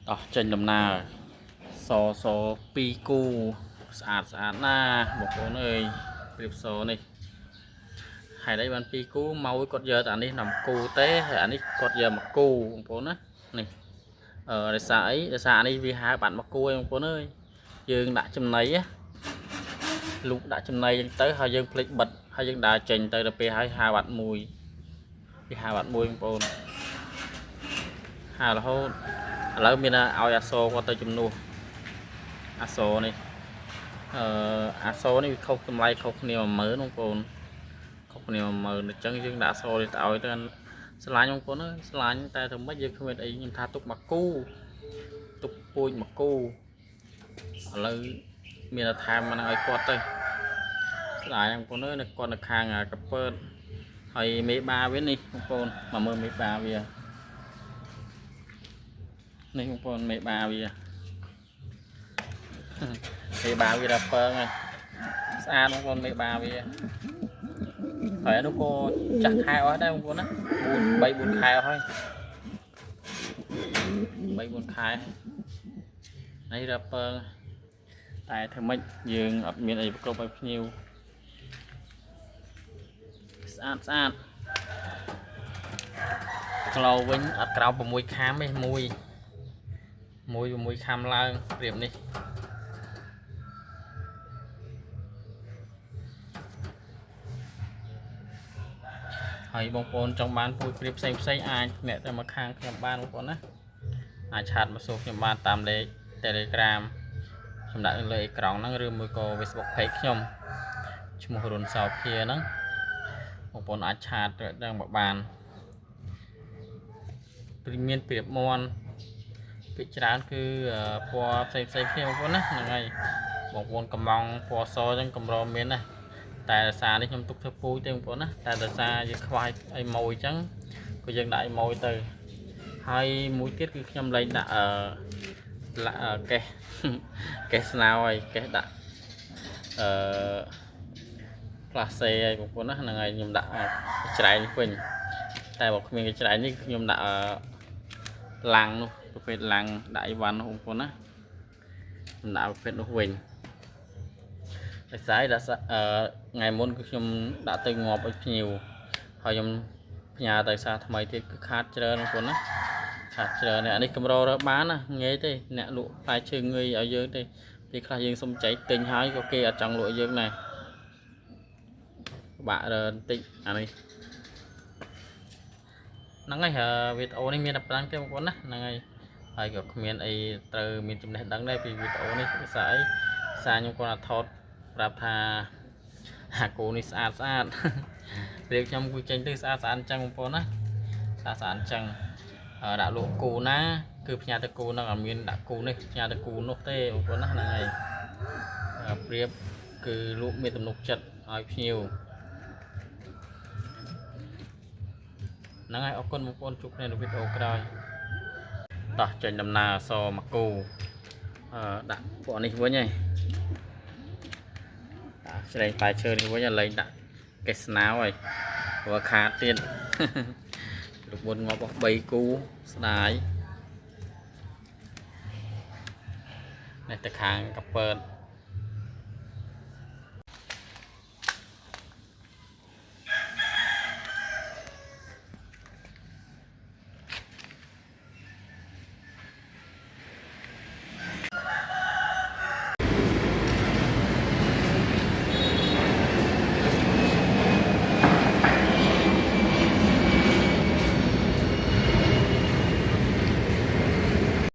តោះចេញដំណើរសសពីរគូស្អាតស្អាតណាស់បងប្អូនអើយព្រៀបសនេះហេតុអីបានពីរគូមកគាត់យកតែអានេះណាំគូទេហើយអានេះគាត់យកមកគូបងប្អូនណានេះអឺដោយសារអីដោយសារអានេះវាហើបាត់មកគូឯងបងប្អូនអើយយើងដាក់ចំណីណាលូកដាក់ចំណីអញ្ចឹងទៅហើយយើងភ្លេចបិទហើយយើងដើរចេញទៅដល់ពេលហើយហើបាត់មួយវាហើបាត់មួយបងប្អូនហើរហូតឥឡូវមានឲ្យអាសូគាត់ទៅជំនួសអាសូនេះអឺអាសូនេះវាខុសតម្លៃខុសគ្នា10000បងប្អូនខុសគ្នា10000អញ្ចឹងយើងដាក់អាសូនេះទៅឲ្យទៅស្លាញ់បងប្អូនអើយស្លាញ់តែធ្វើម៉េចយើងគ្មានអីខ្ញុំថាទុកមកគូទុកពូជមកគូឥឡូវមានតែថែមមកនឹងឲ្យគាត់ទៅស្ដាយបងប្អូនអើយនៅគាត់នៅខាងកពើតហើយមេបាវានេះបងប្អូនមកមើលមេបាវានេះបងប្អូនមេបាវា មេបាវារ៉ាពើងហើយស្អាតបងប្អូនមេបាវាហើយអានោះក៏ចាស់ខែអស់ដែរបងប្អូនណា4 3 4ខែអស់ហើយ3 4ខែនេះរ៉ាពើងតែធ្វើម៉េចយើងអត់មានអីប្រកបឲ្យភ្ញៀវស្អាតស្អាតគីឡូវិញអត់ក្រោម6ខាំទេមួយមួយ6ខាំឡើងព្រៀបនេះ ហើយបងប្អូនចង់បានពូជព្រាបផ្សេងផ្សេងអាចអ្នកទៅមកខាងខ្ញុំបានបងប្អូនណាអាចឆាតមកសួរខ្ញុំបានតាមលេខ Telegram ខ្ញុំដាក់នៅលើអេក្រង់ហ្នឹងឬមួយក៏ Facebook Page ខ្ញុំឈ្មោះរុនសោភាហ្នឹងបងប្អូនអាចឆាតទៅដឹងមកបានមានព្រាបមន់ភាគច្រើនគឺពណ៌ផ្សេងផ្សេងគ្នាបងប្អូនណាហ្នឹងហើយបងប្អូនកំងពណ៌សអញ្ចឹងកម្រមានណាតែដោយសារនេះខ្ញុំទុកធ្វើពូជទេបងប្អូនណាតែដោយសារយើងខ្វះអីម៉ួយអញ្ចឹងក៏យើងដាក់អីម៉ួយទៅហើយមួយទៀតគឺខ្ញុំលែងដាក់អឺកេះកេះស្នោហើយកេះដាក់អឺផ្លាសេហើយបងប្អូនណាហ្នឹងហើយខ្ញុំដាក់ច្រែងនេះវិញតែបើគ្មានកច្រែងនេះខ្ញុំដាក់ឡាំងនោះប្រភេទឡាំងដាក់អីវ៉ាន់នោះបងប្អូនណាខ្ញុំដាក់ប្រភេទនោះវិញដោយសារដាក់អឺថ្ងៃមុនគឺខ្ញុំដាក់ទៅងាប់ឲ្យភ្ញៀវហើយខ្ញុំផ្ញើទៅសារថ្មីទៀតគឺខាតច្រើនបងប្អូនណាខាតច្រើនអានេះកម្ររើបានណាងាយទេអ្នកលក់ផ្លែឈើងាយឲ្យយើងទេពេលខ្លះយើងសុំចែកទិញហើយក៏គេអត់ចង់លក់ឲ្យយើងដែរបាក់រើបន្តិចអានេះហ្នឹងហើយវីដេអូនេះមានតែប៉ុណ្្នឹងទេបងប្អូនណាហ្នឹងហើយហើយក៏គ្មានអីត្រូវមានចំណេះដឹងដែរពីវីដេអូនេះភាសាអីភាសាខ្ញុំគាត់ថតប្រាប់ថាអាគោនេះស្អាតស្អាតព្រាបខ្ញុំគូចេញទៅស្អាតស្អាតអញ្ចឹងបងប្អូនណាស្អាតស្អាតអញ្ចឹងដាក់លក់គូណាគឺផ្ញើទៅគូហ្នឹងអត់មានដាក់គូនេះផ្ញើទៅគូនោះទេបងប្អូនណាហ្នឹងហើយព្រាបគឺលក់មានទំនុកចិត្តឲ្យភ្ញៀវហ្នឹងហើយអរគុណបងប្អូនជួបគ្នានៅវីដេអូក្រោយតោះចេញដំណើរអសមកគូអឺដាក់ពួកនេះវិញហើយដាក់ច្រែងផ្លែឈើនេះវិញឲ្យលែងដាក់កេស្នោហើយព្រោះខាតទៀតលោកមុនងាប់អស់3គូស្ដាយនេះទៅខាងកពើត